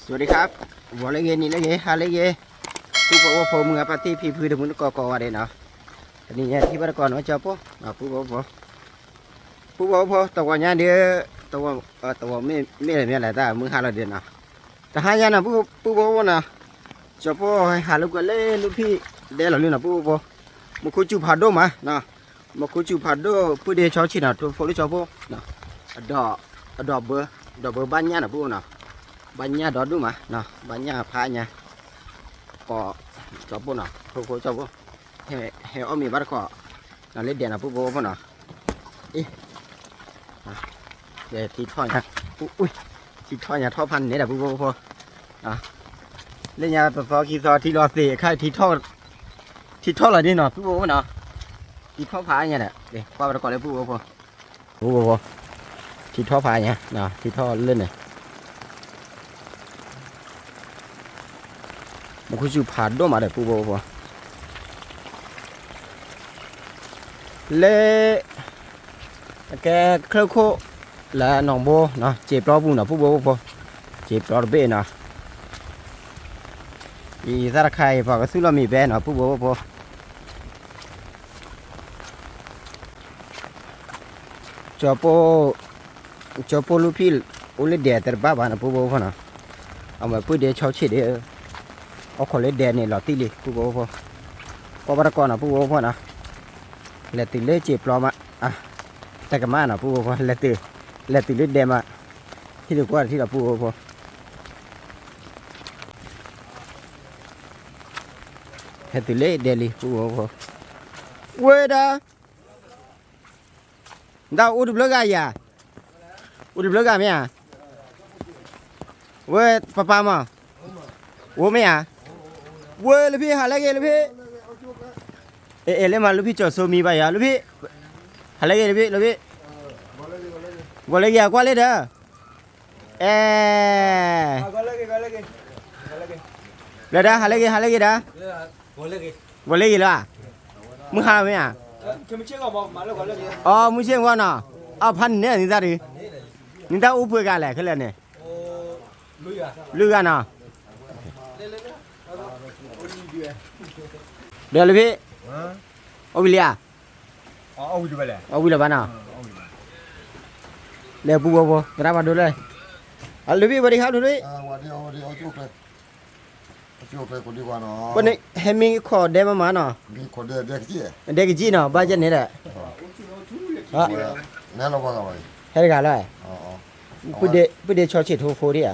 สวัสดีครับ ဂီၤလၢအဂ့ၤ နံၤလၢအဂ့ၤ ဟါလၢအဂ့ၤ ပုၢ်ဖိဝဲၢ်ဖိ မုၢ်ဂၤဖါတံၢ် ဖံဖု တမုၢ်တကိးကိးဂၤဒဲးနီၤ, တနံၤညါထံၣ်ဘၣ်တကိးနီၤ ကၠီပိၢ် ပုၢ်ဖိဝဲၢ်ဖိ ပုၢ်ဖိဝဲၢ်ဖိ တဂီၤညါဒီး တဂီၤ တဂီၤမ့ၢ် မ့ၢ်လဲၣ်မ့ၢ်လဲၣ် တၢ်မုၢ်ဟါလီၤဒီးနီၤ, တဟါညါနီၤ ပုၢ်ဖိဝဲၢ်ဖိနီၤ, ကၠီပိၢ်ဟဲဟးလိာ်ကွဲလၢလူၢ်ဖံးဒဲလီၤလံနီၤ ပုၢ်ဖိဝဲၢ်ဖိ, မူခိၣ်စူၤဖးဒိၣ်မးနီၤ, မူခိၣ်စူၤဖးဒိၣ် ပုၢ်ဒ့ဆီဆံၣ်နီၤ ထိၣ်ဖိလၢကၠီပိၢ် အဒီး အဒီးဘၢ ဒီးဘၢဘၣ်ညၣ်နီၤ ပုၢ်ဖိနီၤ, ဘၣ်ညၣ်ဒီဒူၣ်မးနီၤ ဘၣ်ညၣ်ဖးညါ ကိး ကၠီပိၢ်နီၤ ထိၣ်ဖိကၠီပိၢ်, ဟဲ ဟဲအီၣ်မ့ၤဘၣ်တကိးနီၤ လၢဒဲးနီၤ ပုၢ်ဖိဝဲၢ်ဖိနီၤ, အ့ ကဲ ထံထီၣ်ညါ ထံထီၣ်ညါထီၣ်ဖးန့ၣ်ဒီး ပုၢ်ဖိဝဲၢ်ဖိ, လၢညါတသီခံသီထံလီၤသ့ၣ်အခါ ထံထီၣ်လီၤဒ်နီၤ ပုၢ်ဖိဝဲၢ်ဖိနီၤ, ထံထီၣ်ဖးညါဒီး ကွၢ်ဘၣ်တကိးလၢပုၢ်ဖိဝဲၢ်ဖိ, ပုၢ်ဖိဝဲၢ်ဖိ, ထံထီၣ်ဖးညါ ထံထီၣ်လၢန့ၣ် မူခိၣ်စူၤဖးဒိၣ်မးဒီး ပုၢ်ဖိဝဲၢ်ဖိ, လၢ အကဲချၢၣ်ခိၣ် လၢနီၢ်ဘိနီၤ စံာ်ပျီပူၤနီၤ ပုၢ်ဖိဝဲၢ်ဖိ, စံာ်ပျီတဘ့ၣ်နီၤ, အံၤသၣ်တခါအံၤ ပှၤကသူၣ်လီၤမံၤဖဲနီၤ ပုၢ်ဖိဝဲၢ်ဖိ, ကၠီပိၢ် ကၠီပိၢ်လူၢ်ဖံး အိၣ်လၢဒဲးသ့ၣ်တဘၣ်ဘၣ်နီၤ ပုၢ်ဖိဝဲၢ်ဖိနီၤ, အဝဲပုၢ်ဒ့ဆီဆံၣ်ဒီး အိၣ်ခိးလၢဒဲးန့ၣ်လီၤတံၢ်လံ ပုၢ်ဖိဝဲၢ်ဖိ, ကွၢ်ဘၣ်တကိးနီၤ ပုၢ်ဖိဝဲၢ်ဖိနီၤ, လဲၤတုၤလၢစံာ်ပျီမး တကမၣ်နီၤ ပုၢ်ဖိဝဲၢ်ဖိ, လဲၤတုၤ လဲၤတုၤလၢဒဲးမး, ဟံၣ်တကွၢ်တထံၣ်လီၤ ပုၢ်ဖိဝဲၢ်ဖိ, ဟဲတုၤလၢဒဲးလံ ပုၢ်ဖိဝဲၢ်ဖိ, ဝဲဒၣ် နတၢ်အိၣ်တဘျုးဂၤယၤ, အိၣ်တဘျုးဂၤမ့ၢ်ဧါ, ဝဲ ပပၢ်မး, အိၣ်မ့ၢ်ဧါ, ဝဲလၢဖံဟးလၢဂ့ၤလၢဖံ, အဲ အဲ လၢမးလၢဖံကၠီၤစိမံဘၣ်ယၤလၢဖံ, ဟးလၢဂ့ၤလၢဖံ လၢဖံ, ဂီၤလၢဂ့ၤ ကွၢ်လၢဒီး, အဲ ဘျီဒၣ် ဟးလၢဂ့ၤ ဟးလၢဂ့ၤဒၣ်, ဂီၤလၢဂ့ၤလၢဧါ, မုၢ်ဟါလီၤမ့ၢ်ဧါ, အီ မုၢ်ဆ့ၣ်ဂီၢ်နီၤ, အီ ဖးန့ၣ်န့ၣ် နံၤတၢ်ဒုး, နံၤတၢ်အိၣ်ပှဲၤဂၤလဲၣ် ခဲလၢာ်န့ၣ်, လွံၢ်ဂၤနီၤ, ဒီးလၢဖံ, အီၣ်ဝံၤလံဧါ, အီၣ်ဝံၤလၢၤဘၣ်နီၤ, လဲၤပူၤဝဲဖိ သရၣ်ဖးဒိၣ်လၢ, အလၢဖံ ဝဲဒံဟးဒိၣ်ဒံ ပန့ၣ် ဟဲမံခိးဒဲမးမးနီၤ, ဒဲကစံၣ်နီၤ ဘၣ်ယဲန့ၣ်ဒီး, ဟဲတဂၤလီၤ, ပုၢ်ဒ့ဆီဆံၣ်ထိၣ်ဖိဒံ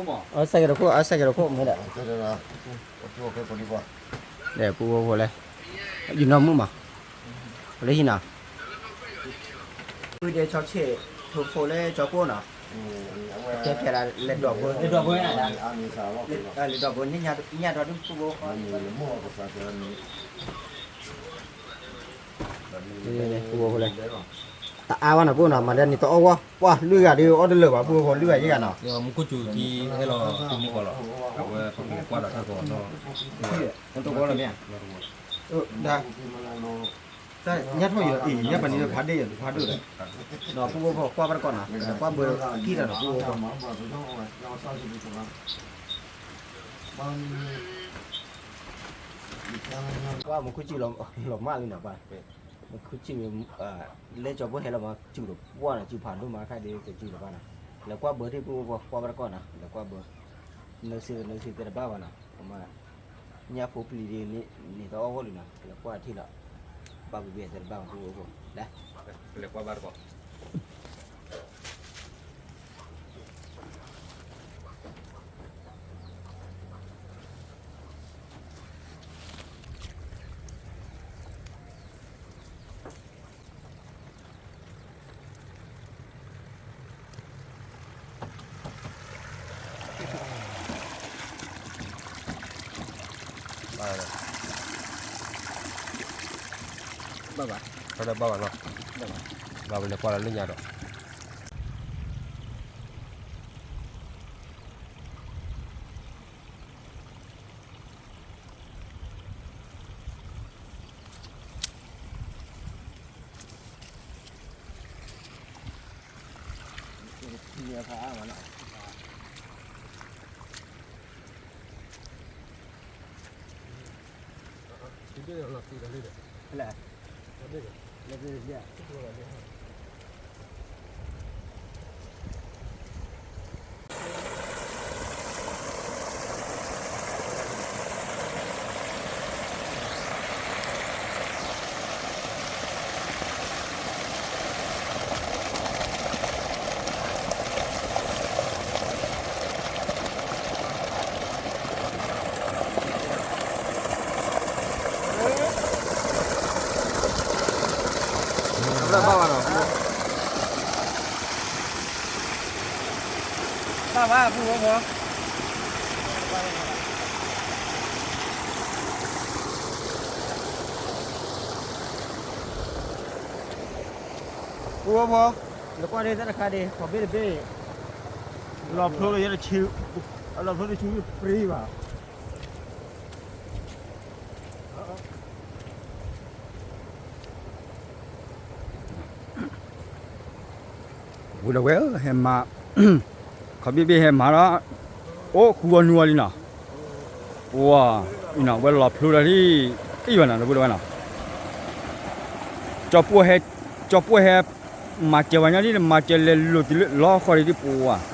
ဧါ, အစဲးကတခိၣ် အစဲးကတခိၣ်မ့ၢ်ဒီး, ဒီးပူၤဝဲဖိလဲၣ်, ယနီၢ်မုၣ်မး, လၢဟံၣ်နီၤ ပုၢ်ဒ့ဆီဆံၣ်ထိၣ်ဖိလၢကၠီပိၢ်နီၤ, ကဲဖျဲးလၢလဲၤဒိးဘၢ, လဲၤဒိးဘၢ, လဲၤဒိးဘၢ ညၣ်ဒီးဒုးပူၤဖိ, ပူၤဖိလဲၣ်, တအါဘၣ်နီၤ ပူၤနီၤ မၤဒ်န့ၣ်တအီၣ်ဝဲ, ပှၤလွံၢ်ဂၤဒီးအီၣ်တလၢာ်ဘၣ် ပူၤဖိလွံၢ်ဂၤယဲၢ်ဂၤနီၤ, မူခိၣ်စူၤထံဟဲလီၤ တမူကီးလီၤ, အဝဲပကကွၢ်ဒီးထၢၣ်ကီးနီၤ, တဝီလီၤမ့ၢ်ဧါ, ဒၣ် တၢ်ညၣ်ထီၣ်ယံၤအံၤ ညၣ်ပှၤန့ၣ်ဖးဒိၣ်ယံၤ ဖးဒိၣ်ဒီး, ဒီးပူၤဖိကွၢ်ဘၣ်တကီးနီၤ ကွၢ်ဘၢထံၣ်တၢ်ဒီးပူၤဖိ, ကွၢ်မူခိၣ်စူၤလီၤမၢ်လံနီၤပၢ်, မူခိၣ်စူၤ လၢကၠီပိၢ်ဟဲလီၤမး စူၤဒီးပှၢ်နီၤ စူၤဖးဒိၣ်မးခါဒီး ကစူၤဒီးပၢ်နီၤ, လဲၤကွၢ်ဘၢထံၣ်ပူၤဖိ ကွၢ်ဘၣ်တကီးနီၤ လဲၤကွၢ်ဘၢ, နၢၤစ့နၢၤစ့သ့တဘၣ်ဘၣ်နီၤ, ညၣ်ဖိပျံၤဒ်န့ၣ် နံၤတအီၣ်ဝဲလံနီၤ လဲၤကွၢ်ထံၣ်လီၤ, ဘၣ်ပဘ့ၣ်သ့တဘၣ်ပူၤဖိ, လဲၤ, လဲၤကွၢ်ဘၣ်တကီး ဘၣ်ဘၣ်, ဘၣ်ဘၣ်နီၤ, ဘၣ်ပလဲၤကွၢ်လီၤလၢညါဒီး လၢဖးအါမးနီၤ, ဘၣ်ဘၣ် ပူဖိ ပူဖိ, နကွၢ်ဒ်တၢ်တခါဒ် ခီဘ့ၣ်တဘ့ၣ်, လီၤဖျိလၢယဲတဆံ, လီၤဖျိတဆံပြံဘၣ်. ဝံၤဒီးဝဲဟဲမၤ, ခီဘ့ၣ်ဘ့ၣ်ဟဲမၤဒီး, အိၣ်ဃုအီနူအီလံနီၤ, ပှၤ, အံၤနီၤ ဝဲလီၤဖျိဒီးဒ်, အံၤဘၣ်နီၤ ဒီပုၢ်ဒီဝဲၢ်နီၤ, ကၠီၤပှၢ်ဟဲ, ကၠီၤပှၢ်ဟဲ, မၤစၢၤပှၤညီဒ် မၤစၢၤလဲၤလိာ်တုၤလၢလီၤဃီဒ်ပှၤ, က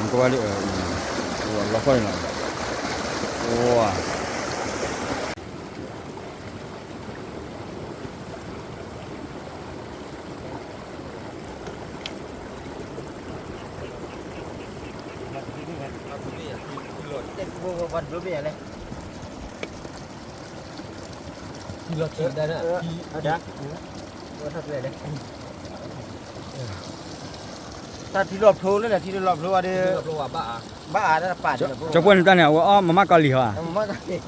လၢ, လီၤဃီဒ်နီၤ, ပှၤ တၢ်ထံလီၤဖျိလၢန့ၣ် ထံလီၤဖျိဝဲဒၣ်, ဘၣ်အါတၢ်ပာ်န့ၣ်, ကၠီၤပှၢ်န့ၣ်တၢ်န့ၣ် အဝဲအီၣ်မၤမၢ်ကီၤလံၤဟီဧါ, ပှၤ ဖဲက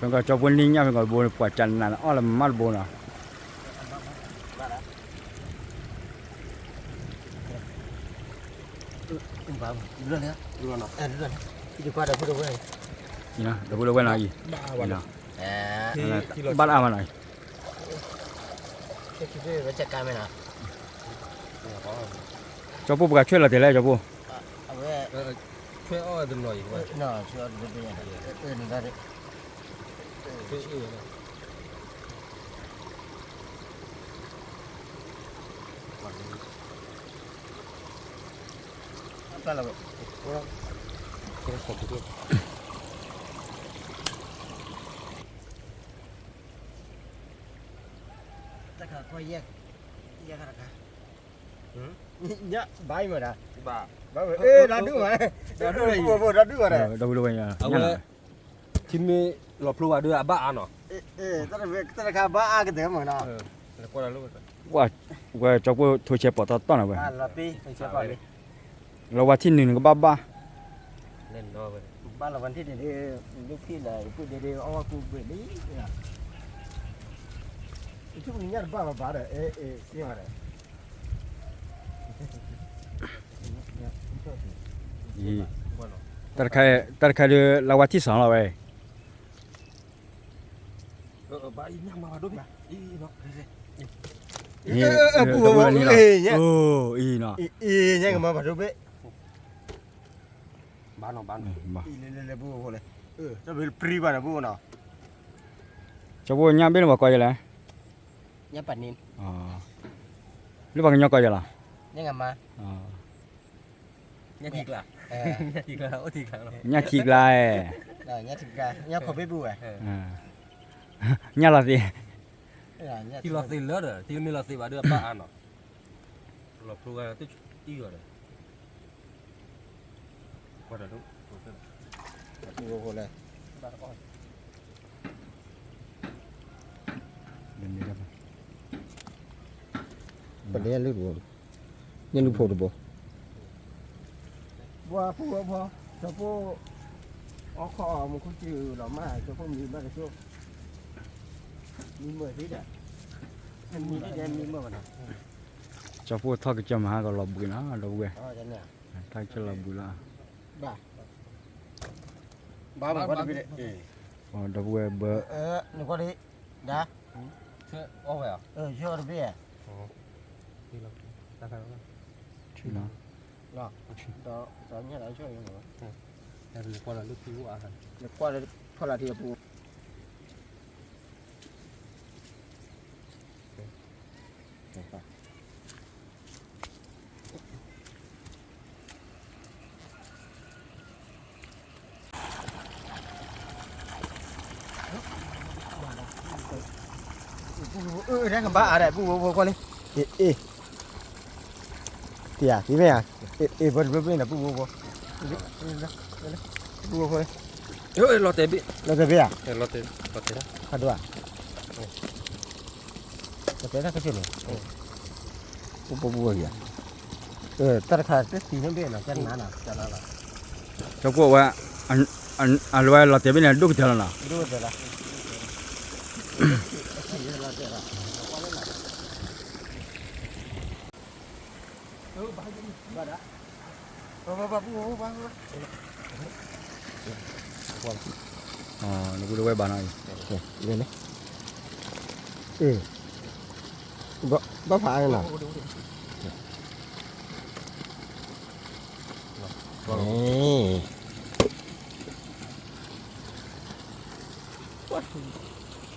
ီးကၠီၤပှၢ်နံၣ်ညါ ဖဲကီးတဘိန့ၣ် ပှၤကနးန့ၣ် အီၣ်လၢမၤမၢ်တဘိနီၤ. ဒီပုၢ်ဒီဝဲၢ်နီၤအံၤ, ဘၣ်တအါမးနီၤအံၤ, ကၠီၤပှၢ်ပှၤဆွဲလီၤတဲာ်လဲၣ် ကၠီၤပှၢ်, အဝဲ, တၢ်ခါခီယဲၢ်, ယဲၢ်ခါတခါ, ဘၣ်အံၤမးဒၣ်, ဘၣ်ဝဲ, ဒီဒူၣ်မး, ဒီဒူၣ်ဝဲ, ဒီဒူၣ်ဝဲ, အဝဲ, ထံမ့ၢ်လီၤဖျိဝဲဒီးအဘၣ်အါနီၤ, တၢ်တခါဘၣ်အါကတၢၢ်မးနီၤ, ဝဲကၠီၤပှၢ်ထိဆဲးပိာ်တီတီနီၤဝဲ, လီၤဝဲထံၣ်နုာ်နကဘၣ်ဘၣ်, ဘၣ်လီၤဝဲထံၣ်န့ၣ်ဒ်, ဒ်ဖံၣ်လၢ, ဒ်အီၣ်ဝဲကူဘ့ၣ်လံ, ထံၣ်ညၣ်တဘၣ်ဘၣ်ဘၣ်ဒီး, အ့, အ့, တၢ်တခါ, တၢ်တခါဒီး လၢဝဲထံၣ်စးလီၤဝဲ, ဘၣ်အံၤညၣ်မၤဘၣ်ဒိဘ့ၣ်, အံၤ, အံၤ, အံၤ, အံၤ, ညၣ်ကမၤဘၣ်ဒိဘ့ၣ်, ဘၣ်နီၤ, ဘၣ်နီၤ, တၢ်ဘ့ၣ်ပြံဘၣ်န့ၣ်ပူနီၤ, ကၠီၤပှၢ်ညၣ်ဘ့ၣ်န့ၣ်ပှၤကိးယဲလဲၣ်, ညၣ်ပာ်န့ၣ်, လၢပှၤကညီကိးယဲလီၤ, ညၣ်ငါမါ, ညၣ်ထံကျါ, ညၣ်ထံကျါ, ညၣ်လီၤသ့, ထံလီၤသ့လၢဒီး ထံမ့ၢ်လီၤသ့ဘၣ်ဒီးအဘၣ်အါနီၤ, လီၤဖျိဂၤတအံၤဂီၤဒီး, ကွၢ်ဒီး, လဲၣ်, ပလဲၤလုၢ်တဘိ, ညၣ်လုၢ်ဖိတဘိ, ပှၤဖိအဖီ, ကၠီၤပှၢ်, အီၣ်ခီၣ်မူခိၣ်စ့လီၤမၢ် ကၠီဖိမံၤဘၣ်ကၠိ မံမၢၢ်သ့ဒီး မံဒ်ဒဲမံမၢၢ်ဘၣ်နီၤ ကၠီဖိထီၣ်ကစၢၢ်မၤဟါကလီၤဘှံးနီၤ ဒီပုၢ်ဝဲၢ် ထီၣ်ကစၢၢ်လီၤဘှံးလီၤ ဘၣ် ဘၣ်ဘၣ်တဘ့ၣ် ဒီပုၢ်ဝဲၢ်ဘၢ နကွၢ်ဒ် ဒါ အီၣ်ဝဲ ဆၢအီၣ်တဘ့ၣ် လီၤ ဒီး ဒီး ညၣ်လီၤ ဆၢအီၣ် နကွၢ်လၢဖီလာ်ထံအပူၤ ဘၣ်အါဒီး ပုၢ်ဖိဖိကွၢ်လံ အ့ အ့ တံၤဧါ တံၤမ့ၢ်ဧါ အ့ အ့ ဘၢတဘျီဘျီန့ၣ် ပုၢ်ဖိဖိ ပုၢ်ဖိဖိ လီၤတဲာ်ဘ့ၣ် လီၤတဲာ်ဘ့ၣ်ဧါ လီၤတဲာ် လီၤတဲာ် ဖးဒိၣ်ဧါ လီၤတဲာ်တၢ်ကစၢၢ်န့ၣ် ပုၢ်ဖိဖိဝဲဂ့ၤဧါ တၢ်တခါတသံန့ၣ်ဘ့ၣ်နီၤ ကနၤနီၤ ကနၤလီၤ ကၠီကိၣ်ဝဲ အလွဲလီၤတဲာ်ဘ့ၣ်န့ၣ် ဒိၣ်ကတၢၢ်လီၤနီၤ ဒိၣ်ကတၢၢ်လီၤ နပုၢ်တဝဲၢ်ဘၣ်နီၤအံၤ ဘၣ်ဖးနီၤ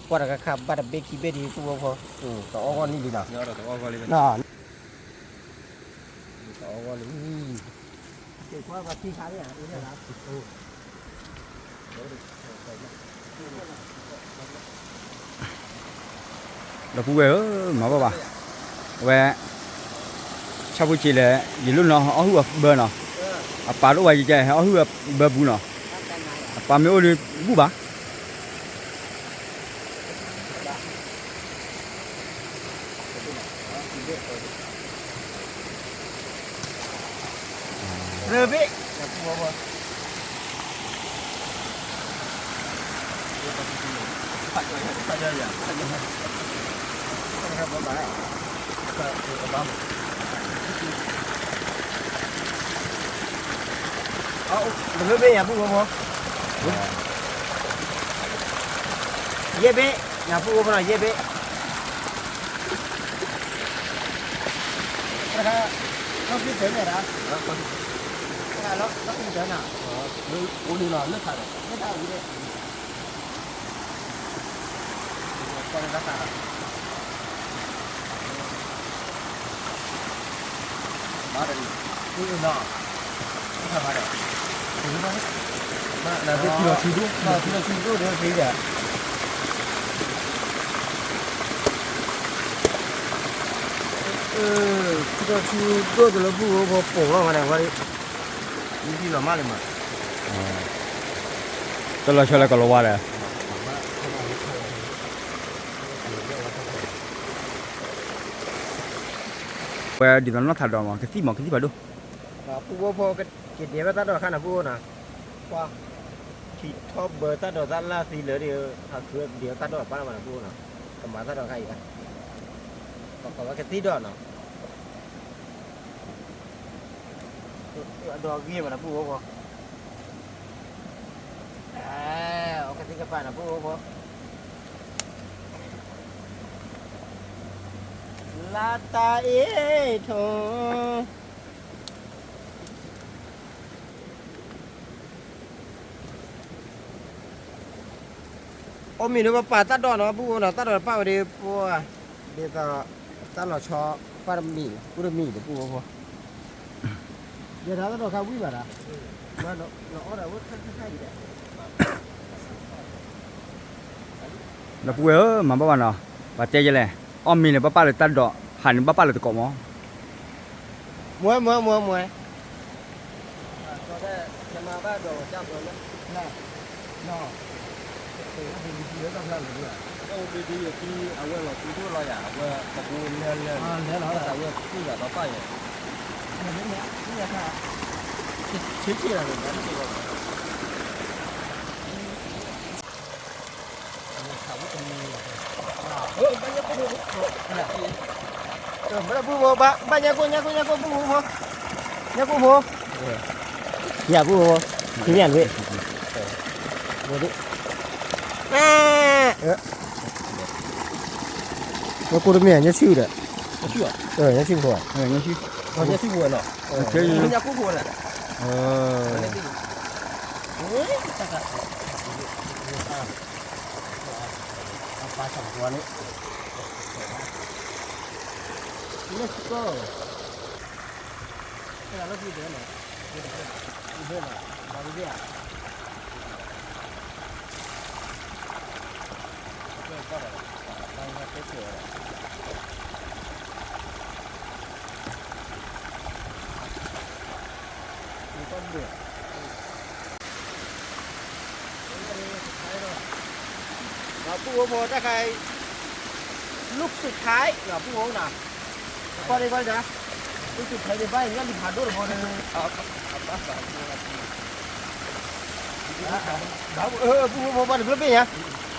ကွၢ်တခါခါ ဘၣ်တဘ့ၣ်ခံဘ့ၣ်ဒံး ပုၢ်ဖိဖိ တအီၣ်ဂီၢ်နံၣ်လံနီၤ တအီၣ်ဂီၢ်လံ တအီၣ်ဂီၢ်လံ ဒီပုၢ်ဝဲၢ်ဧၢ မၤဘၣ်ဘၣ် အဝဲ ဆၣ်ဖိဆံးလဲၣ် ယလိၣ်နီၤ အီၣ်ဟုၣ်အဘၢနီၤ အပၢ်တအိၣ်ဘၣ်ယကဲ ဟဲအီၣ်ဟုၣ်အဘၢပူၤနီၤ အပၢ်မ့ၢ်အိၣ်ဒီးဘူၣ်ဘၣ် သၢဘ့ၣ် တဘ့ၣ်ဘ့ၣ်ယၤပုၢ်ဖိဖိ ယဲၢ်ဘ့ၣ် ယၤပုၢ်ဖိဖိနီၤ ယဲၢ်ဘ့ၣ် တခါ လီၢ်ခံတၢၢ်န့ၣ်ဒၣ် တခါလီၢ်ခံတၢၢ်နၤ အိၣ်ဒံးလီၤ လၢထးဒီး လၢထးဝံၤဒီး ကွၢ်လၢတၢ်သးဒီး ဘၣ်ဒီး အၢနီၤ တၢ်သးဘၣ်ဒီး နၤသ့ၣ်ထံလီၤထံဒိၣ် ထံလီၤထံဒိၣ်ဒီးသ့ဒီး ထံလီၤထံဒိၣ်တလၢပုၢ်ဖိ ပိာ်လီၤမးန့ၣ် ဝဲ မ့ၢ်ထံလီၤမးလံမး တၢ်လီၤဆီလၢကလီၤဝါဒီး ဝဲဒ်သိးနီၢ်ထးဒီးမး ကသံၣ်မး ကသံၣ်ဖးဒိၣ် ပုၢ်ဖိဖိ ကဒဲးဝဲတၢ်ဒိးခါန့ၣ် ပုၢ်ဖိနီၤ ကွၢ် ထံထီၣ်ဘၢတၢ်ဒိးတၢ်လၢသံလၢဒီး ဟးဃုဒဲးတၢ်ဒိးပၢ်လၢမးန့ၣ် ပုၢ်ဖိနီၤ ကမၤတၢ်ဒိးခါအံၤ ပကိးဝဲကသံၣ်ဒိးနီၤ အဒိးဂ့ၤမးန့ၣ် ပုၢ်ဖိဖိ အကသံၣ်ကပၤန့ၣ် ပုၢ်ဖိဖိ လါတၢ်အ့ထိ အီၣ်မ့ၤဒီးပပာ်တၢ်ဒိးနီၤ ပုၢ်ဖိနီၤ တၢ်ဒိးတပၣ်ဝဲဒီး ပှၤ ဒ်သိး တၢ်လီၤဆီ ပၣ်တမံၤ အိၣ်တမံၤဒီး ပုၢ်ဖိဖိ ယဲဒၣ်တၢ်ဒိးခါဝံၤဘၣ်ဒၣ် ဒီပုၢ်ဝဲၢ်ဧၢ မၤဘၣ်ဘၣ်နီၤ ပှၤတဲယဲလဲၣ် အီၣ်မ့ၤန့ၣ် ဘၣ်ပာ်လၢတၢ်ဒိး ဟးန့ၣ်ဘၣ်ပာ်လၢတကိးမး မွဲမွဲမွဲမွဲ အဝဲလီၤသူဒိၣ်လီၤယၤ အဝဲပကူလဲၤလဲၤ အဝဲသူၣ်ယၤဒီးပၢ်ယၤ ဆ့ဆ့လီၤ ဆ့ဆ့လီၤ ဘၣ်ညၣ်ကိၣ်ဖိ ဘၣ် ဘၣ်ညၣ်ကိၣ် ညၣ်ကိၣ် ညၣ်ကိၣ်ဖိ ညၣ်ကိၣ်ဖိ ယၤဖိ မ့ၢ်တမ့ၢ်ညၣ်ဆူၣ်ဒီး ညၣ်ဆူၣ်ဖိ ညၣ်ဆူၣ်ဖိ ညၣ်ကိၣ်ဖိန့ၣ် ဒီပုၢ်ဖိတၢ်ခါ ลูกสุดท้าย ဒီပုၢ်ဖိနီၤ ကွၢ်ဒံကွၢ်ဒံ ลูกสุดท้าย ဒံးဘၣ်ညၣ်လံဖးဒိၣ်တဘိန့ၣ် ပုၢ်ဖိဘၣ်တဘျီဘ့ၣ်ညါ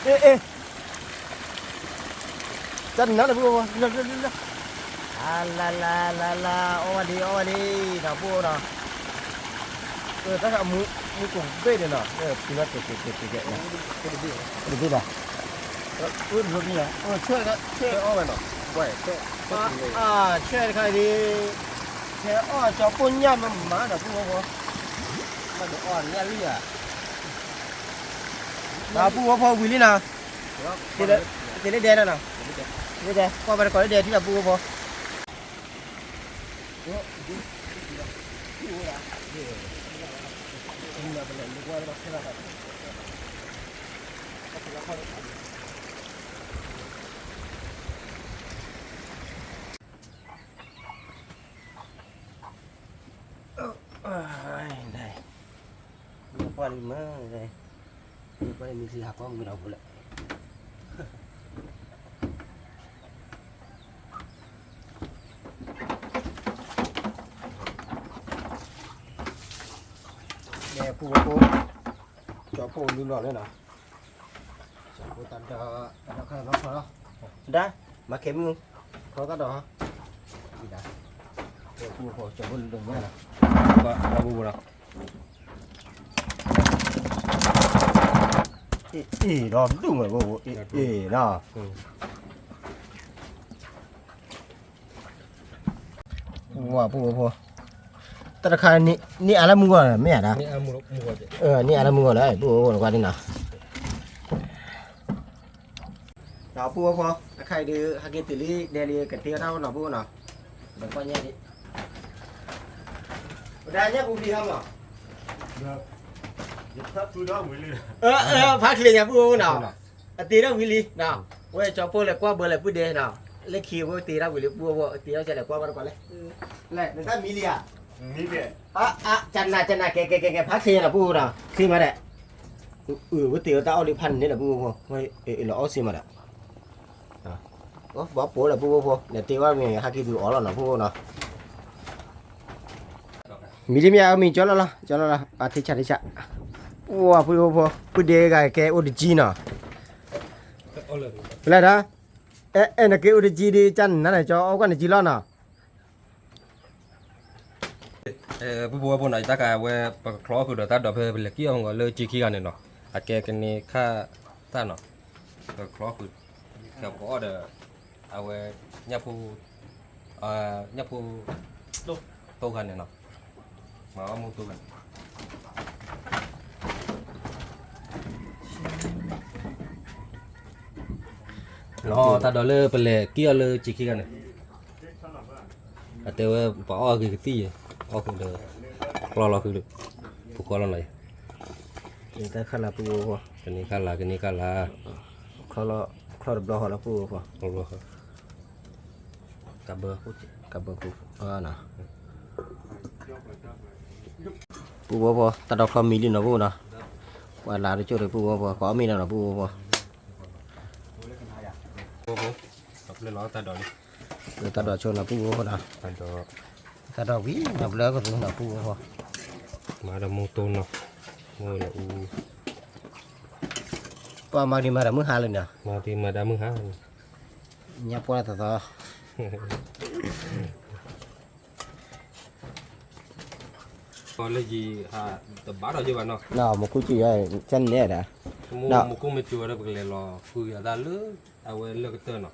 အ့ အ့ တၢ်နါလၢပုၢ်ဖိ လၢလၢလၢလၢ အါလါလါလါလါ အီၣ်ဝဲဒံး အီၣ်ဝဲဒံး ဒီပုၢ်ဖိနီၤ တၢ်ခါမူ မူကိးဘ့ၣ်န့ၣ်နီၤ ဖုလၢတက့ၤက့ၤက့ၤက့ၤ တဘ့ၣ်ဘၣ် ဆဲးတခါဒံး ဆဲးအီၣ်ကၠီပိၢ်ညၣ်မးမးဒီးပုၢ်ဖိ ဘၣ်ဒီးအီၣ်ညၣ်လံဧါ ဒီပုၢ်ဖိဝံၤလံနီၤ တ့လၢဒဲနီၤနီၤ ကွၢ်ဘၣ်တကိးလၢဒဲထံဒီးပုၢ်ဖိ ကွၢ်လံမ့ၢ် ကွၢ်လံမ့ၢ်ထံဟးကီၢ်မ့ၢ်ဒီးဖိလဲၣ် ဒဲပုၢ်ဖိ ကၠီပိၢ်လူလီၤလၢနီၤ ကၠီပိၢ်တၢ်ဒီး တၢ်ဒီးခါလီၤခီလီၤ ဒၣ် မၤခဲမုၢ် ခီတၢ်ဒီး ဒၣ် ဒဲပုၢ်ဖိ ကၠီပိၢ်လူလီၤညါနီၤ ဘၣ်ဘၣ်ဘၣ် အ့ၣ်အ့ၣ်ဒီးဒူၣ်မး အ့ၣ်အ့ၣ်နီၤ ဝါပုၢ်ဖိ တၢ်တခါ နံၣ်အါလၢမုၢ်ဂီၢ်မ့ၢ်ဧါဒၣ် နံၣ်အါလၢမုၢ်ဂီၢ်လၢ ပုၢ်ဖိ နကွၢ်ဒ်နီၤ ဒီးပုၢ်ဖိ တခါအံၤဒုး ဟဲက့ၤတုၤလံ ဒဲလံ ကတ့အီၣ်တၢ်အိၣ်နီၤ ပုၢ်ဖိနီၤ နကွၢ်ညါဒ် ပဒၣ်ညၣ်ပူၤဖံးဟါမး ဖးချ့ညါပုၢ်ဖိနီၤ အတ့ထီၣ်ဝံၤလံနီၤ ဝဲကၠီပိၢ်လဲၤကွၢ်ဘၢလဲၤပုၢ်ဒဲနီၤ လၢခံဝဲတ့ထီၣ်ဝံၤလံပုၢ်ဖိ အတ့ထီၣ်ကလဲၤကွၢ်ဘၣ်တကိးလဲၣ် လဲၣ်နတၢ်မံလံဧါ ကနၤကနၤ ကဲကဲကဲကဲ ဖးချ့ညါနီၤပုၢ်ဖိနီၤ ချ့မးဒဲး ဝဲတ့ဝဲတၢ်အီၣ်လံဖးန့ၣ်လီၤပုၢ်ဖိ လီၤအီၣ်စ့မးဒဲး ဘၣ်ပိာ်လၢပုၢ်ဖိ လဲၤတ့ဝဲမ့ၢ်ဟဲက့ၤဒုးအီၣ်လီၤနီၤပုၢ်ဖိနီၤ မံၤတမံၤအမံၤကၠီလီၤလီၤ ကၠီလီၤလီၤ ပာ်ထံဆးထံဆး ပှၤပုၢ်ဖိဖိ ပုၢ်ဒ့ဂၤကဲအိၣ်တကံနီၤ ဖဲလဲၣ်ဒီး အဲ အဲ နကဲအိၣ်တကံဒ်ကၢ်နၤန့ၣ် ကၠီအီၣ်ကွၢ်နကံလီၤနီၤ ပုၢ်ဖိဝဲၢ်ဖိနီၤ ယတၢ်ခါဝဲ ပကချီဃုာ်ဒီးတၢ်ဒိးဖဲပလဲၤကံၣ်အီၣ်မုၢ်ဂီၤလၢကၠံခံဂၤန့ၣ်နီၤ အကဲကန့ၢ်ခါတၢ်နီၤ ပကချီဃုာ် ခဲပကအီၣ်ဒီး အဝဲ ညၣ်ဖိ ညၣ်ဖိ တိၢ်ဂၤန့ၣ်နီၤ မၤအီၣ်မူတိၢ်ဂၤန့ၣ် လီၤတၢ်ဒိးလၢပလဲၤကံၣ်အီၣ်လၢကၠံခံဂၤန့ၣ် အတဲဝဲ ပှၤအီၣ်ဂ့ၤကသံၣ်ယဲ အီၣ်ဃုာ်ဒီး ချီလီၤဃုာ်ဒီး ပူၤဃီလီၤနီၤယဲ ကန့ၢ်ခါလၢပုၢ်ဖိ ကန့ၢ်ခါလၢ ကန့ၢ်ခါလၢ ချီလီၤတဘျီဃီလၢပုၢ်ဖိ တဘျီဃီ ကဘၢ ကဘၢပူၤ ပုၢ်ဖိဖိ တၢ်ဒိးချီမံၤလံနီၤပုၢ်နီၤ ပှၤလၢတကၠိၢ်ဒီးပုၢ်ဖိဖိ ကအီၣ်မ့ၢ်နီၤနီၤပုၢ်ဖိဖိ တၢ်ဒိးဆိနီၤပုၢ်ဖိနီၤ တၢ်ဒိးဝံၤနီၤ ဘျၢကသူနီၤပုၢ်ဖိဖိ မၤဒီးမူတိၢ်နီၤ မူလၢအူ ပှၤမၤဒံးမၤဒီးမုၢ်ဟါလၢနီၤ မၤဒံးမၤဒီးမုၢ်ဟါလၢ ညါပှၢ်တသီ လၢယံၤ တဘၣ်ထီၣ်ယဲဘၣ်နီၤ, မူခိၣ်စူၤယဲ ကန့ၣ်ဒၣ်, မူခိၣ်မ့ၢ်စူၤဝဲဒီး ပကလဲၤလီၤဃုယၤသၣ်လၢ အဝဲလၢကတၢၢ်နီ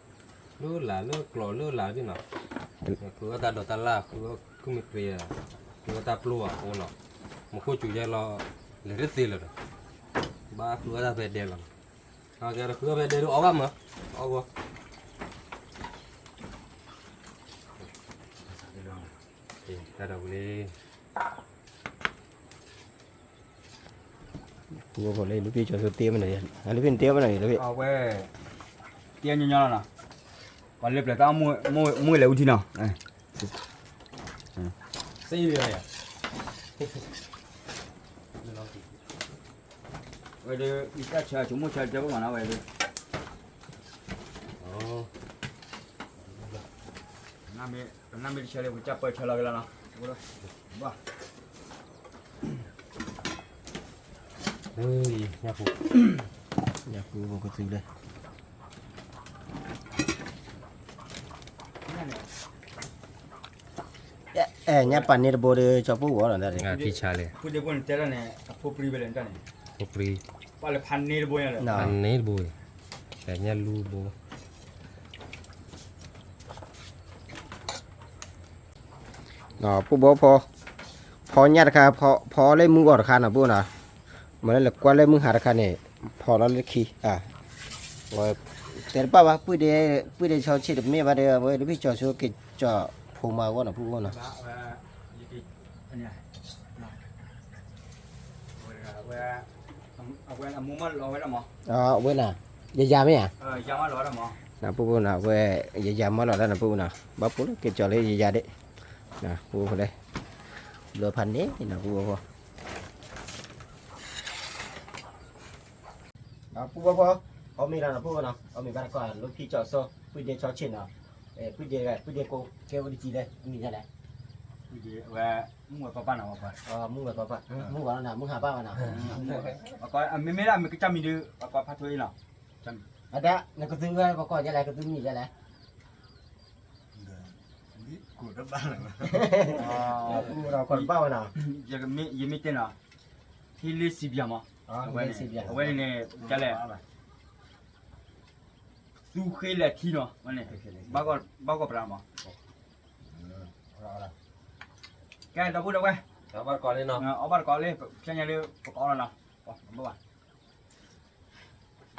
ၤ, လၢလၢ်လၢကျိးလၢလၢ်ဒ်နီၤ, ဃုအီၣ်တၢ်ဒိးတၢ်လၢ် ဃုမ့ၢ်ပြ့ၤ, ဃုအီၣ်တၢ်ပျိၢ်အဃိနီၤ, မူခိၣ်စူၤယဲလီၤ လဲၤတသ့လၢၤဒီး ဘၣ်ဃုအီၣ်တၢ်ဖဲဒဲလီၤ, ဃုအီၣ်ဖဲဒဲဒုးအီၣ်ဘၣ်မး, အီၣ်ဂီၢ် တၢ်ဒိးဝံၤလံ ဖိလၢ လူဖံကၠီၤစိတ့မနုၤ, လူဖံနတ့မနုၤ, အဝဲ တ့ညီညီလီၤနီၤ, ပှၤလၢပျၢၤတၢ် မ့ၢ်လဲၤဝံထံနီၤ, စ့ၢ်ကီး ဝဲဒၣ် အံၤတၢ်ဆၢ ဆိကမိၣ်ဆၢတဲဘၣ်မးနီၤ ဝဲဒၣ်, ပနၢ်မ့ၢ်တဆၢလၢ ပကစၢ်ပၢၢ်ဆၢလီၤက့ၤလီၤနီၤ, ဘၣ် ညၣ်ပူၤ ညၣ်ပူၤ ပကသူလၢ ညၣ်ပာ်န့ၢ်တဘိဒီး ကၠီပိၢ်ဝီၤလီၤ, ဖံဆါလဲၣ်, ဖိဒံဖိန့ၣ်တဲဒၣ်န့ၣ် အဖိပြံဝဲလဲၣ်န့ၣ်, ဖိပြံ, ပာ်လၢဖးန့ၢ်တဘိညါလဲၣ်, ဖးန့ၢ်တဘိ, ညၣ်လူဘိ ပုၢ်ဘီဖီ, ဖီညၣ်တခါ, ဖီလၢမုၢ်ဂီၤတခါနီၤ ပုၢ်နီၤ, မ့ၢ်လၢလဲၤကွၢ်လၢမုၢ်ဟါတခါန့ၣ်, ဖီလီၤလၢခံ, တဲတဘၣ်ဘၣ်, ပုၢ်ဒ့, ပုၢ်ဒ့ဆီဆ့ၣ်တမ့ၢ်ဘၣ်ဒီး အဝဲဒၣ်ဖံကၠီၤဆိက့ၤကၠီၤဖိမၤဂီၢ်နီၤ ပုၢ်နီၤ, အဝဲနၤ, ယယၤမ့ၢ်ဧါ, ပုၢ်နီၤ အဝဲ ယယၤမၤလီၤတၢ်နီၤ ပုၢ်နီၤ, ဘၣ်ဖိလၢက့ၤကၠီၤလၢယယၤဒ့ၣ်, ပုၢ်ဖိလဲၣ်, ဘျီဖးန့ၢ်နီၤ ပုၢ်ဖိ ပုၢ်ဖိ, အီၣ်မ့ၤလီၤနီၤ ပုၢ်ဖိနီၤ, အီၣ်မ့ၤဘၣ်တကီၢ် လူဖံကၠီၤစိ, ပုၢ်ဒ့ဆီဆ့ၣ်နီၤ, ပုၢ်ဒ့, ပုၢ်ဒ့ကိးကဲဝဲတကံလဲၣ်, မံၤယဲလဲၣ်, ဝဲ, မုၢ်ဝဲပၢ်ပၢ်နီၤ, မုၢ်ဝဲပၢ်ပၢ်, မုၢ်ဝဲနီၤ မုၢ်ဟါပၢ်ဘၣ်နီၤ, မ့မ့ၢ်ဒၣ်မ့ၢ်ကစၢ်မံၤဒုး ပှၤကိးဖးထိအံၤလီၤ, အဒၣ် နကသူဝဲပှၤကိးယဲလဲၣ် ကသူမံၤယဲလဲၣ် ကိးတဘၣ်လၢၤဘၣ်, ကိးတဘၣ်ဝဲနီၤ, ယမ့ၢ်တဲနီၤ, ဟ့လ့စံးဘျါမး, အဝဲန့ၣ် ကလဲၣ်, သူဃ့လဲၤထံနီၤ, ဘၣ်ဂီၢ်ပြးမး, ကဲ ဒီပုၢ်ဒီဝဲၢ်, အီၣ်ဘၣ်တကိးလံနီၤ, အီၣ်ဘၣ်တကိးလံ, ဖဲညါလၢပကအီၣ်လီၤနီၤ, ဘၣ်ဘၣ်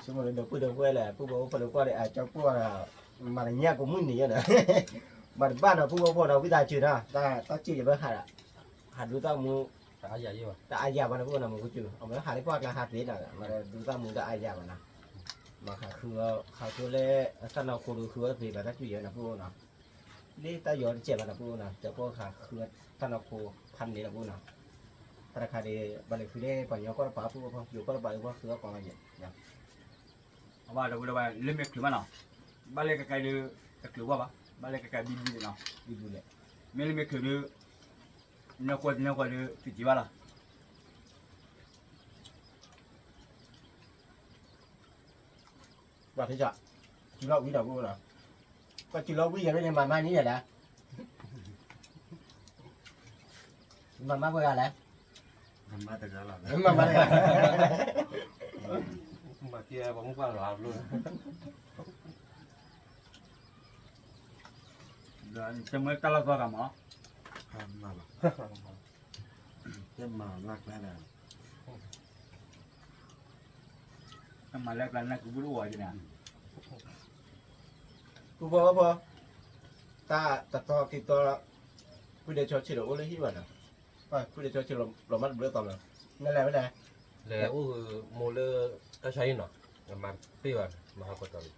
ဆိကမိၣ်လၢဒီပုၢ်ဒီဝဲၢ်လဲၣ် ပုၢ်ဘၣ်အိၣ်ဖီလၢကွၢ်ဒီး အကၠီပိၢ်ဒီး မၤတညၣ်ကိးမုၢ်နံၤယဲနီၤ, မၤတဘၣ်နီၤ ပုၢ်ဘၣ်အိၣ်ဖီဒီး ဝံသးစူၤနီၤ တၢ်စံၣ်ယဘၣ်ဟးဒီး ဟးဒူသၣ်မူ တအါယၤဘၣ်နီၤ ပုၢ်နီၤ မူကစူၤ အမ့ၢ်ဟးလၢပှၢ်ကျါဟးသ့နီၤ မၤဒူသၣ်မူတအါယၤဘၣ်နီၤ, မၤဟးဃု ဟးဃုလၢ တၢ်နီၢ်ခိဒီးဃုဝဲသ့ဘၣ်တၢ်စံၣ်ယဲနီၤ ပုၢ်နီၤ လၢတၢ်ယီၤတစဲးဘၣ်နီၤ ပုၢ်နီၤ ကၠီပိၢ်ဟးဃုတၢ်နီၢ်ခိဖးန့ၣ်နီၤ ပုၢ်နီၤ တၢ်တခါဒီး ဘၣ်လဲၤဃုလၢပှၤကညီကီၢ်တပၤ ပုၢ်ဘၣ်ဖီ ယိၤကီၢ်တပၤ ယိၤကီၢ်ဃုအီၣ်ကီၢ်မးယဲ အဘၣ်ဒီပုၢ်ဒီဝဲၢ် လၢမဲာ်ချံးမးနီၤ, ဘၣ်လၢကကဲဒုး တချုးဘၣ်ဘၣ်, ဘၣ်လၢကကဲဘံဘူလဲၣ်နီၤ, ဘံဘူလဲၣ်, မ့ၢ်လၢမဲာ်ချံးဒုး နကွၢ်တနကွၢ်ဒုး သုးက့ၤဘၣ်လီၤ. ပှၤသ့ၣ်ညါ, စုလီၤဝံၤဒီးပုၢ်နီၤ, ပှၤစုလီၤဝံၤယၤန့ၣ် မၤမါန့ၣ်ယၤလၢ မၤမါပှဲၤဂၤလဲၣ်, မၤမါတဂၤလီၤ, မၤမါတဂၤ, မၤကဲပှၤမုၣ်ပှၢ်လီၤဘျိ, တမ့ၢ်တၢ်လီၢ်သီဂၤမး, မၤဘၣ်, တမၤလၢကျါဒီး တမၤလၢကျါန့ၣ် ကဘူးတအိၣ်ဝဲဒ်န့ၣ်, ပုၢ်ဖိဖိ, တၢ်တတီခံတီ, ပုၢ်ဒ့ဆီဆ့ၣ်ဒီးအိၣ်လၢဟံၣ်ဘၣ်နီၤ, ပုၢ်ဒ့ဆီဆ့ၣ်လီၤမၢ်တဘျုးသီမး, နလဲၤဝဲလဲၣ်, လဲၤအိၣ်ဂ့ၤမိၢ်လၢတၢ်ဆါဟံၣ်နီၤ, နမၤတပ့ၢ်ဘၣ်, နဟးခိၣ်တီၤလံ,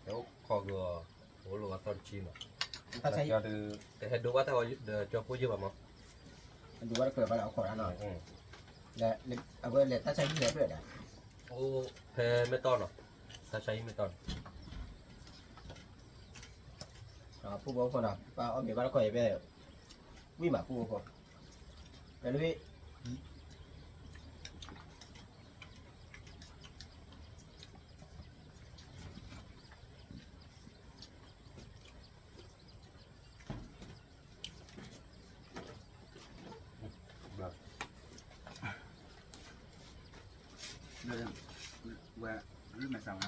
အိၣ်ခိးဂ့ၤအီၤ, အိၣ်လီၤအသီတဆံနီၤ, တၢ်ဆါဟံၣ်, တဟဲဒိဘၣ်တၢ်ဂီၤဒီးကၠီပိၢ်ယဲၢ်ဘၣ်မး, ဒိဘၣ်တကြၢးဘၣ်လၢအခိၣ်ဒီးနီၤ, အဝဲလဲၤတၢ်ဆါဟံၣ်လဲၤဖျၢၣ်ဒီး, အိၣ်ဖဲမဲၢ်တီၢ်နီၤ, တၢ်ဆါဟံၣ်မဲၢ်တီၢ်နီၤ ပုၢ်ဖိဖိနီၤ, ပှၤအီၣ်မ့ၤဘၣ်တခီအံၤဖဲ, ဝံၣ်မးပုၢ်ဖိ, ကဲလၢဝံၣ်, လၢမဲာ်ဆှးဝဲ,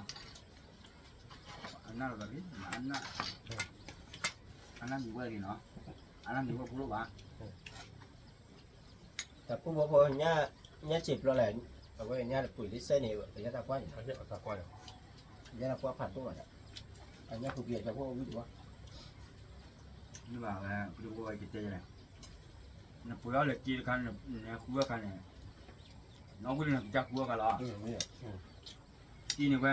အနၢ်လီၤဘၣ်လံ, အနၢ်, အနၢ်မံၤဝဲလံနီၤ, အနၢ်မံၤဝဲဖိလီၤဘၣ်. တၢ်ဖိဖိဖိ, ညၣ်စံာ်ပျီလဲၣ်, အဝဲညၣ်တပှ့ၤလံစဲန့ၣ် အညၣ်တၢ်ကွၢ်န့ၣ်, အညၣ်တၢ်ကွၢ်ဖးဒိၣ်ဘၣ်ဒီး, အညၣ်ဖိကံအကၢဖိအဝံၣ်တဝီ, မ့ၢ်ဘၣ်ဝဲ, ဖိဖိဝဲကတဲလဲၣ်, နပှ့ၤအီၣ်လၢက့တခါန့ၣ်, နဃုအီၣ်ခါန့ၣ်, နအီၣ်ဝံၣ်လၢနကစၢ်ဃုအီၣ်ခါလီၤ. အံၤန့ၣ်ဝဲ,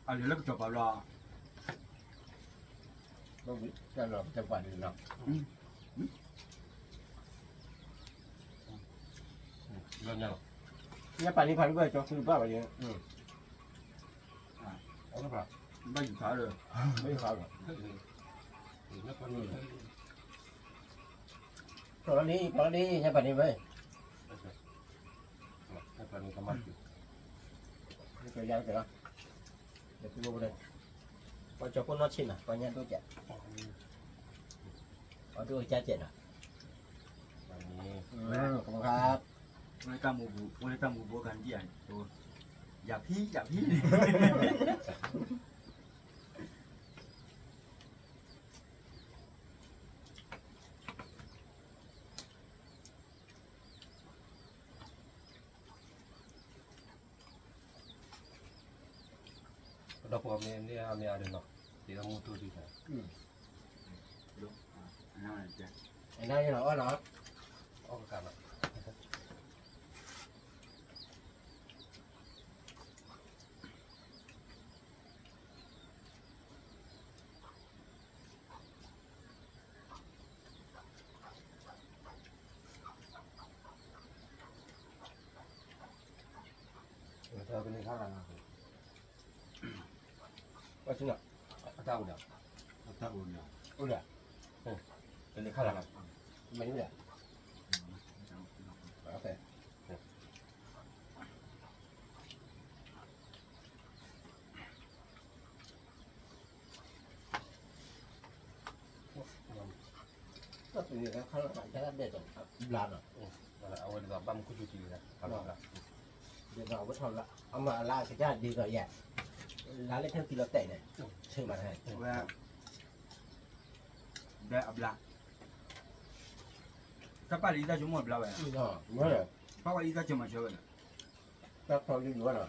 အလၢလၢကစီၤပၤဘျီ, တၢ်လီၤကစီၤပၤန့ၣ်လီၤ. ညၣ်ပာ်န့ၢ်ဖးဒိၣ်ဘၣ်ကၠီဃုတဘၣ်ဘၣ်ယဲ, ဘၣ်ယူၤခါဒီး, ဘၣ်ယူၤခါဒီး, ကီၢ်လီၤလံ ကီၢ်လီၤလံ ညၣ်ပာ်န့ၢ်ဝဲ, ကီၢ်လီၤ, ပှၤကၠီဖိနီၢ်ဆ့ၣ်နီၤ ပှၤညၣ်ဒိၣ်ကဲး, ပှၤဒိၣ်ကစၢ်ကဲးနီၤ, ခီ, အိၣ်လၢတၢ်မူပူၤ အိၣ်လၢတၢ်မူပူၤအခါန့ၣ်, ယၤဖံ ယၤဖံန့ၣ် ဒီးပှၤမ့ၢ်န့ၢ်အါမ့ၢ်အါဒီးနီၤ, တ့လၢမူထူဒံး, အနၢ်လီၤအီၣ်နီၤ, အီၣ်ကကးနီၤ. ပှၤဆူနၤ, အတၢ်အိၣ်ဒီး, အတၢ်အိၣ်ဒီး, အိၣ်ဒီး, တနံၤခါလၢ်လၢ်, မ့ၢ်အိၣ်ဒီး, တၢ်ပူၤန့ၣ် ခါလၢ်လၢ် ယဲဒၣ်ဒဲးသိးဘျါနီၤ, အဝဲဒ်သိးဘၣ်မူခိၣ်စူၤကံၤလံ, ဒ်သိးအဝဲထီၣ်လၢ အမၤအလါကစၢ်ဒ်သိးယဲ, လါလၢခဲကံၤလီၤတဲာ်န့ၣ်, ဆ့မး, ဝဲ, ဒဲးအဘျါ, တၢ်ပာ်လံတၢ်ဆိကမိၣ်အဘျါဝဲ, ပာ်ဝဲအံၤတၢ်ဆိကမိၣ်ဆၢဝဲန့ၣ်, တၢ်ဖီလံယိၤဝဲနီၤ.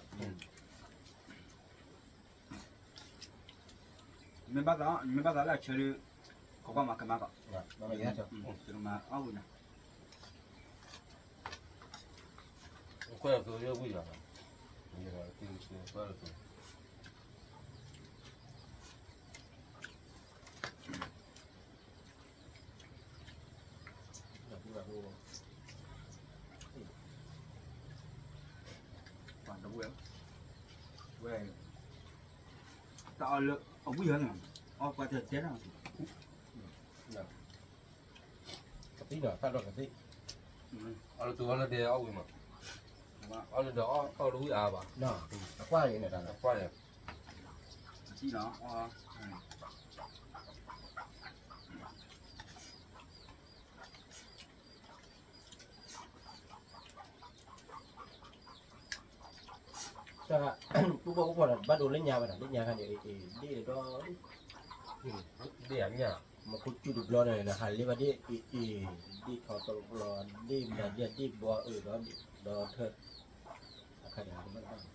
မ့ၢ်ဘၣ်သး, မ့ၢ်ဘၣ်သးလၢအဆၢလၢ, ခိးကွၢ်မၤကမၤကီး, ကမၤအီၣ်ဝံၤနၤ, ကွၢ်လၢသိလၢဝံၤလီၤ, ကွၢ်လၢသိ ပှၤတဝဲၢ်, ဝဲ, တၢ်အီၣ်လၢအဝံၣ်ဟီန့ၣ်, အီၣ်ပှၤတတဲတၢ်, ကသံၣ်နီၤ တၢ်လီၢ်ကသံၣ်, အီၣ်လၢတူၢ်အီၣ်လၢဒဲအီၣ်ဝံၤမး, အီၣ်လၢဒီးအီၣ်တၢ်လၢဝံၣ်အါဘၣ်, အကွၢ်န့ၣ်, အကွၢ်န့ၣ်, ကသံၣ်နီၤ တၢ်, ပူၤဘၣ်ပူၤပှၤဒီး ဘၣ်ဒိလၢညါဝဲဒၣ် လၢညါခါန့ၣ် အ့ၣ် ဒ့ၣ်ဒီး, ဒ့ၣ်အညၣ်, မ့ၢ်ခိၣ်ကၠူၣ်တဘျီန့ၣ် နဟးလ့ဘၣ်ဒ့ၣ် အ့ၣ် အ့ၣ် ဒ့ၣ်ထီတဘျီ ဒ့ၣ်မနၤဒ့ၣ် ဒ့ၣ်ဘီအၢဒီး, ဒီးထၢ, အခါန့ၣ် မ့ၢ်ဒ့ၣ်ဘ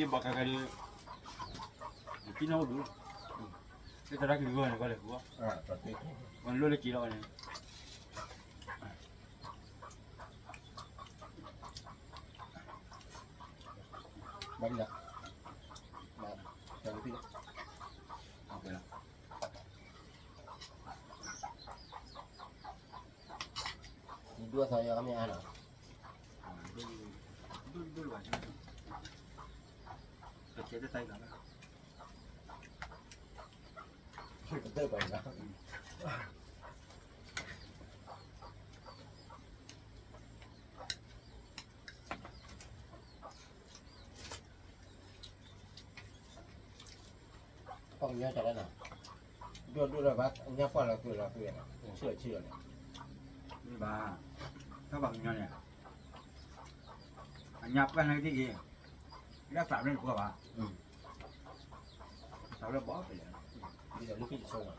ီခါခါဒီး, ယကံနီၣ်အိၣ်ဒူ, လၢသရၣ်ကဂီၢ်န့ၣ် ကီၢ်လဲၣ်ဃုအီၣ်, ဝဲလိၣ်လၢက့ၤလီၤဝဲန့ၣ်, ဘၣ်လံလီၤ, ဘၣ်, ဒူၣ်အသီယၤမ့ၢ်အါနီၤ, ဒူၣ်ဒူၣ်လၢၤဘၣ်, ပကဲတၢ်တၢ်အံၤလီၤ, ပတၢ်ပှၤအံၤလီၤ. ပ ပှၤကညီတၢ်လၢနီၤ, ဒိၣ်ဒိၣ်လၢဘၣ်ညါပှၢ်လီၤကွံာ်လီၤကွံာ်, ဆံးလီၤဆံးလီၤန့ၣ်, မ့ၢ်ဘၣ်, တၢ်ပှၤကညီန့ၣ်, အညါပှၢ်န့ၣ်တက့ၢ်, လၢသးဘျၢန့ၣ်ကွၢ်ဘၣ်, သးဘျၢဘီတလဲၣ်, ဒ်သိးလၢခံတဆိဘၣ် ပှၤ,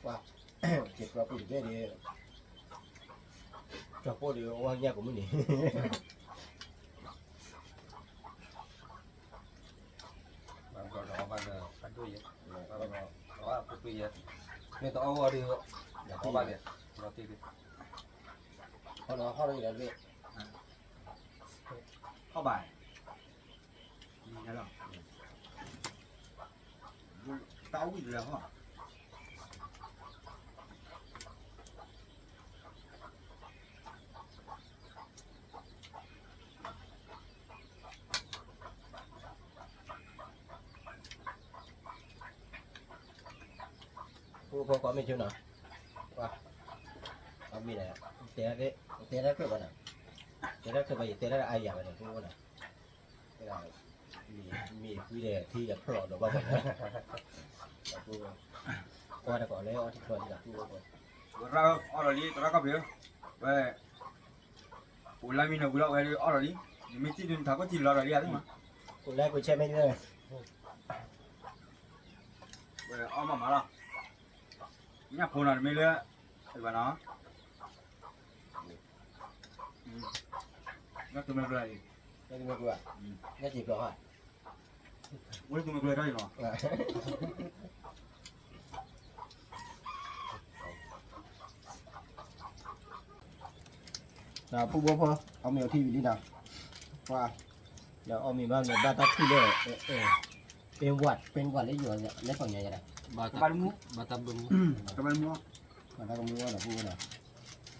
က့ၤပျီပူၤတဘ့ၣ်ဒီး, ကၠီၤပိၢ်ဒီး အဝဲညၣ်ကမုၢ်န့ၣ်, ဘၣ်ဘျီဒီးအီၣ်ဘၣ်ဒီး ဖးဒိၣ်ယဲ, အီၣ်ဘၣ်ဖးဒိၣ်ယဲ, မ့ၢ်တအီၣ်ဝဲဒီး, အီၣ်ဘၣ်ဒီး, လီၤတံၢ်ဒီး, ဟီၣ်လီၤဟီၣ်လီၤယဲဒီး, ဟီၣ်ဘၣ် တၢ်ဝံၣ်တလၢဟီၣ်, ဖိဖိကိးမ့ၢ်ဆိနီၤ, ပှၤ, အမ့ၢ်ဒီး, တဲ, တဲတၢ်ခၢၣ်ဘၣ်နီၤ, တဲတၢ်ခၢၣ်ဘၣ် ယတဲတၢ်အါယၤဘၣ်ဒီး ဖိဖိနီၤ, မ့ၢ်ဃုဒီးထံဒီးဖျီၣ်ဒီးဘၣ်ဘၣ်, ကွၢ်တကိးလၢအီထံချီဒ်လီၤ ဖိဖိ, ဝဲရၣ်အီၣ်ဒီးလံ သရၣ်ကီၢ်ဖံးဧၢ, ဝဲ အိၣ်လၢမံနီၤဝံၤလီၤဝဲဒၣ်အီၣ်ဒီးလံ, နမ့ၢ်စံၣ်ဒုးနထးခိၣ်ထံလီၤဒီးလံဧါသ့ၣ်မး, အိၣ်လၢကွဲးဆဲမ့ၢ်န့ၣ်, ဝဲအီၣ်မးမးလီၤ, ညၣ်ဖိနီၤတမ့ၢ်လၢ, ဘၣ်နီၤ, ညၣ်တမ့ၢ်ကျိၤ, ညၣ်တမ့ၢ်ကျိၤ, ညၣ်စံးကျိၤဟါ, ဝဲတမ့ၢ်ကျိၤတၢ်အံၤနီၤ ဒီးပုၢ်ဖိဖိ, အီၣ်မ့ၤအီထံဝံၤလံနီၤ, ပှၤ, ဒီးအီၣ်မ့ၤဘၣ်မ့ၤဘၣ်တၢ်ထူၣ်လၢ, ပ့ဝး, ပ့ဝးလၢယိၤလဲၤပီညါယၤဒီး, ဘၣ်တၢ်ဘၣ်မူ, ဘၣ်တၢ်ဘၣ်မူ, ဘၣ်တၢ်ကမူဝဲဒီးပုၢ်ဖိနီၤ,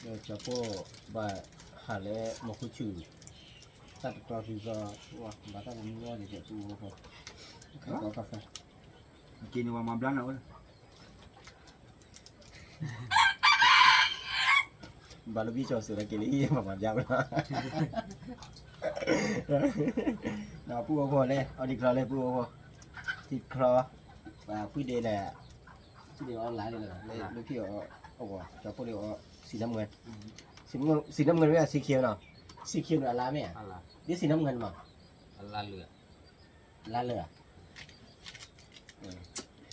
ဒီးကၠီၤပိၢ်ဘၣ်ဟးလၢမူခိၣ်စူၣ်, တၢ်တတီၤသံသီ, ဘၣ်တၢ်ကမူဝဲဒီးပုၢ်ဖိဖိ, ကီကီဖဲ, က့ၤန့ၣ်ဝဲမၤဘျါနၤဝဲ ဘၣ်လၢဘံၣ်ကၠီၤစိၤဒီးက့ၤလၢဟံၣ်မၤမၤဘျါဝဲလီၤ, ဒီးပုၢ်ဖိဖိလဲၣ်, အီၣ်ဒံးချီလဲၣ်ပုၢ်ဖိဖိ, ထံချီ, ဖုဒ့လဲၣ်, ဖုဒ့အီၣ်လါဒ်လဲၣ်, လၢဖံးအီၣ်, ကၠီၤပိၢ်ဒ့အီၣ်, စံးနၢမုၢ်, စံးနၢမုၢ်မ့ၢ်စံးခံနီၤ, စံးခံန့ၣ်အလါမ့ၢ်, ဒ်စံးနၢမုၢ်န့ၣ်မး, လါလၢာ်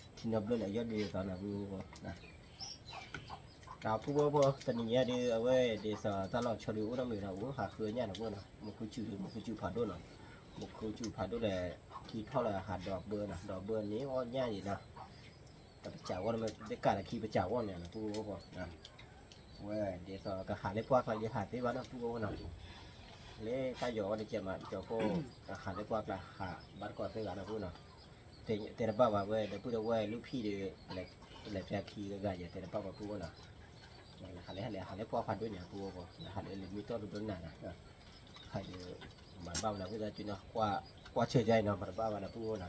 ထံနီၤဘျၢလၢယီၢ်ဒုးသီနၤပုၢ်ဖိ, ဒီးပုၢ်ဖိဖိ တနံၤညါဒုး အဝဲဒ်သိးတၢ်လီၢ်ဆီဒုးအိၣ်နီတမံၤဒီး အိၣ်ဟးဃုညၣ်နီၤပုၢ်နီၤ, မူခိၣ်စူၣ်ဒုး မူခိၣ်စူၣ်ဖးဒိၣ်နီၤ, မူခိၣ်စူၣ်ဖးဒိၣ်ဒီး ထံထီၣ်လၢဟးဒီးဘၢနီၤ, ဒီးဘၢန့ၣ်အီၣ်ညၣ်အံၤနီၤ, ဒီးပစးဝီၢ်န့ၣ် တကးဒီးခံပစးဝီၢ်န့ၣ်နီၤ ပုၢ်ဖိဖိ ဝဲဒ်သိးကဟးလၢပှၢ်ကျါယဟးသ့ဘၣ်နီၤ ပုၢ်ဖိဖိနီၤ, လၢတၢ်ယီၤဝဲတကဲးမး ကၠီၤဖိ ကဟးလၢပှၢ်ကျါဟးဘၣ်တကိးသ့ဂၤနီၤ ပုၢ်နီၤ, တဲတဘၣ်ဘၣ်ဝဲ ဒီပုၢ်ဒီဝဲၢ်လုၢ်ဖံးဒီး လဲၤဖျါခံဂၤယဲ တဲတဘၣ်ဘၣ်ပုၢ်ဖိနီၤ, ဟးလၢဟးလၢဟးလၢပှၢ်ဖးဒိၣ်န့ၣ် ပုၢ်ဖိဖိ ဟးလၢလၢမံတီၢ်ဒိၣ်ဒိၣ်နၤနီၤ, ဟးဒီး မၤတဘၣ်ဝဲနီၤ ဝံသးစူၤနီၤ ကွၢ်ဆၢယါအံၤနီၤ မၤတဘၣ်ဝဲနီၤ ပုၢ်ဖိနီၤ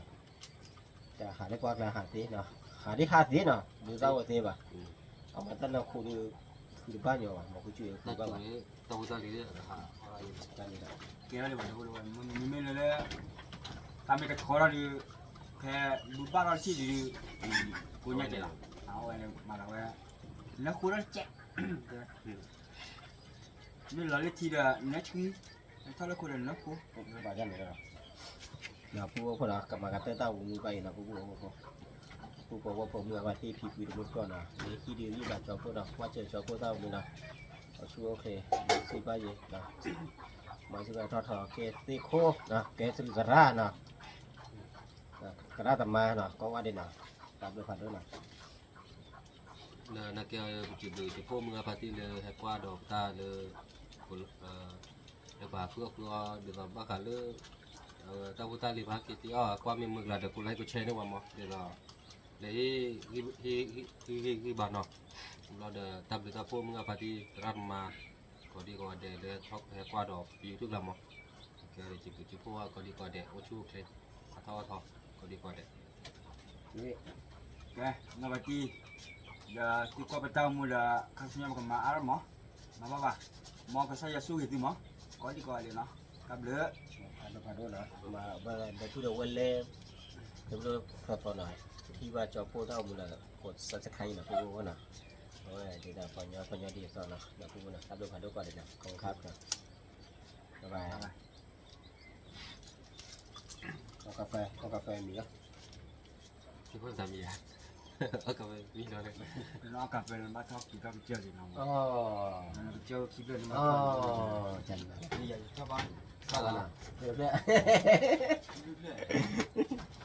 တၢ်ဟးလၢပှၢ်ကျါဟးသ့နီၤ, ဟးဒ်ဟးသ့နီၤ ဒုးသၣ်ဝဲသ့ဘၣ်, အမၤတၢ်နီၢ်ခိဒုး ဃုတဘၣ်ညီဘၣ် မ့ၢ်ဃုစူၣ်ဃုဘၣ်ဘၣ်, တၢ်ဝံသးလံ, ကဲလၢမ့ၢ်လၢ တၢ်မ့ၢ်တခီထီၣ်ဒုး ဖဲလူၤဘၣ်ထီၣ်တထံၣ်ဒုး ကိးညါကဲလီၤ, အဝဲမၤလီၤဝဲ နၢဃိထီၣ်တကဲး မ့ၢ်လီၤလၢထံဒီး နၢဆှံ, ထီၣ်လၢခိဒီးနၢဃိ, ဘၣ်ဒ်န့ၣ်လီၤ, ဒီးပုၢ်ဖိဖိဒီး ကမၤကတၢၢ်တၢ်ဝူမူဘၣ်အံၤနီၤ ပုၢ်ဖိဖိ, ပုၢ်ဖိဝဲၢ်ဖိမုၣ်အဝဲသ့ၣ်ဖံဖုတမုၢ်တကိးနီၤ, လၢဟံၣ်ဒုးယုၢ်ဘၣ်ကၠီၤဖိဒီး ကွၢ်စၢၤကၠီၤဖိတၢ်ဝူမူနီၤ, အဆူၣ်အိၣ်ချ့ မၤစံးဘၣ်ယဲ, မၤစံးဘၣ်ထီၣ်ထီၣ်ကဲသ့ၣ်ခိၣ်, ကဲသရူးသရၣ်နီၤ, သရၣ်သမါနီၤ ကိးဂၤဒဲးနီၤ, တၢ်ဘျုးဖးဒိၣ်နီၤ လၢနကဲ ပစံးဘျုးစံးဖှိၣ်မုၢ်ဂၤဖါတံၢ်လၢဟဲကွၢ်ဒီးပတၢ်လၢ လၢပဟးဃုအီၣ်ဃုအီဒ်သိးဘၣ်ဃးလၢ တၢ်ဖိတၢ်လံၤဘၣ်က့ၤတ့ၢ်အီၣ် ကွၢ်မ့ၢ်မုာ်ကလၤဒီး ကိးlikeကိးshareန့ၢ်ဝဲမး ဒ်သိး လၢ ဟ့ၣ်ဂံၢ်ဘါနီၤ ဘျီဒီးတၢ်ဘျုးတၢ်ဖှိၣ်မုၢ်ဂၤဖါတံၢ်သရၣ်သမါ ကိးဒံကိးဂၤဒဲးလၢဟဲကွၢ်ဒီးပYouTubeကျါမး ကဲစံးဘျုးစံးဖှိၣ်အီၤကိးဒံကိးဂၤဒဲး အိၣ်ဆူၣ်အိၣ်ချ့ အထီၣ်အထီ ကိးဒံကိးဂၤဒဲး ကဲ နီၢ်ဖါတံၢ် ဒီးသုကွၢ်ပတၢ်အိၣ်မူဒီး ခါဆူညါပကမၤအါထီၣ်မး မၤဘၣ်ဘၣ် မ်ကစၢ်ယွၤဆိၣ်ဂ့ၤသုမး ကိးဒံကိးဂၤဒဲးနီၤ တၢ်ဘျုး ဒီပုၢ်ဒီဝဲၢ်လၢ တဘျီဖျီဖျီနီၤ ထံၣ်ဘၣ်ကၠီပိၢ်တၢ်အိၣ်မူဒီး ကိးsubscribeနီၤ ပုၢ်ဝဲၢ်နီၤ အဝဲဒ်သိးပှၤညီပှၤညီဒ်သိးနီၤ ဒီပုၢ်ဝဲၢ်နီၤ တၢ်ဘျုးဖးဒိၣ်ကိးဂၤဒဲးနီၤ ခီခါ ဘၣ်ဘၣ် အီၣ်ကါဖဲ အီၣ်ကါဖဲမံၤလီၤ ကဖမံၤ အီၣ်ကါဖဲမံၤလီၤ နအီၣ်ကါဖဲလၢဘၣ်ထီၣ်ကံထီၣ်ကစၢၢ်လံနီၤ ကစၢၢ်ခံဖျၢၣ်န့ၣ် ဘၣ်ထီၣ် ဘၣ်လီၤ ဖျၢၣ် ဖျၢၣ်